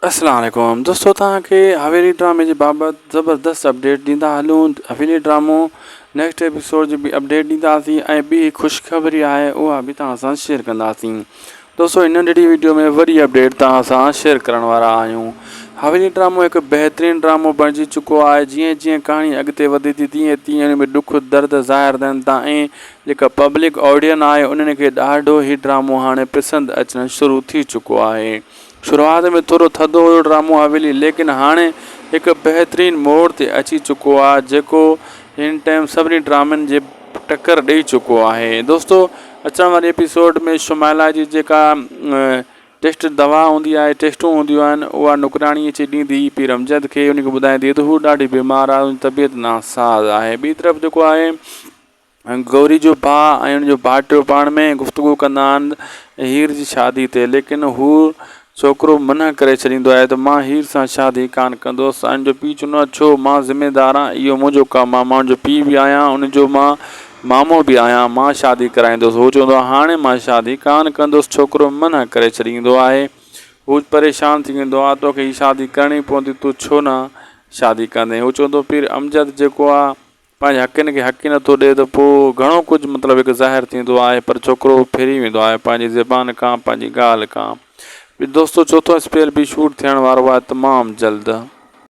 اسلام عليڪم دوستو توهان کي حويلي ڊرامي جي بابت زبردست اپڊيٽ ڏيندا هلون حويلي ڊرامو نيڪسٽ ايپيسوڊ جي به اپڊيٽ ڏينداسين ۽ ٻي خوشخبري آهي اها به توهان سان شيئر ڪنداسين دوستو هن ننڍڙي ويڊيو ۾ وڏي اپڊيٽ توهان سان شيئر ڪرڻ وارا آهيون حويلي ڊرامو هڪ بهترين ڊرامو بڻجي چڪو آهي جيئن جيئن ڪهاڻي اڳتي وڌي ٿي تيئن تيئن ان ۾ ڏک درد ظاهر ٿين ٿا ۽ جيڪا پبلڪ آڊين آهي انهن کي ڏاڍو هي ڊرامو هاڻي پسند اچڻ شروع ٿي چڪو آهي شروعات ۾ ٿورو ٿڌو هيو ڊرامو حويلي ليڪن هاڻي هڪ بهترين موڙ تي اچي چڪو آ جيڪو هن ٽائيم سڀني ڊرامن جي ٽڪر ڏئي چڪو آهي دوستو اچڻ واري ايپيسوڊ ۾ شمائلا جي جيڪا ٽيسٽ دوا هوندي آهي ٽيسٽون هونديون آهن اها نوڪرياڻي اچي ڏيندي پير امجد کي ان کي ٻڌائيندي ته هو ڏاڍي بيمار آهي ان جي طبيعت ناساز آهي ٻي طرف جيڪو آهي گوري جو ڀاء ۽ ان جو ڀائٽيو پاڻ ۾ گفتگو ڪندا آهن هير جي شادي تي ليڪن هو ڇوڪرو منع ڪري ڇڏيندو آهي ته مان هير سان شادي ڪانه ڪندس ۽ ان جو پيء چوندو آهي ڇو مان ذميدار آهيان اهو منهنجو ڪم آهي مان ان جو پيء به آهيان ان جو مان مامو به آهيان مان شادي ڪرائيندس هو چوندو آهي هاڻي مان شادي ڪانه ڪندس ڇوڪرو منع ڪري ڇڏيندو آهي هو پريشان ٿي ويندو آهي توکي هي شادي ڪرڻي پوندي تون ڇو نه شادي ڪندين هو چوندو پير امجد جيڪو آهي پنهنجي حقن کي حق ئي نٿو ڏئي ته پوء گهڻو ڪجهه مطلب هڪ ظاهر ٿيندو آهي پر ڇوڪرو ڦري ويندو آهي پنهنجي زبان کان پنهنجي ڳالهه کان دوستو چوٿون اسپيل به شوٽ ٿيڻ وارو آهي تمام جلد.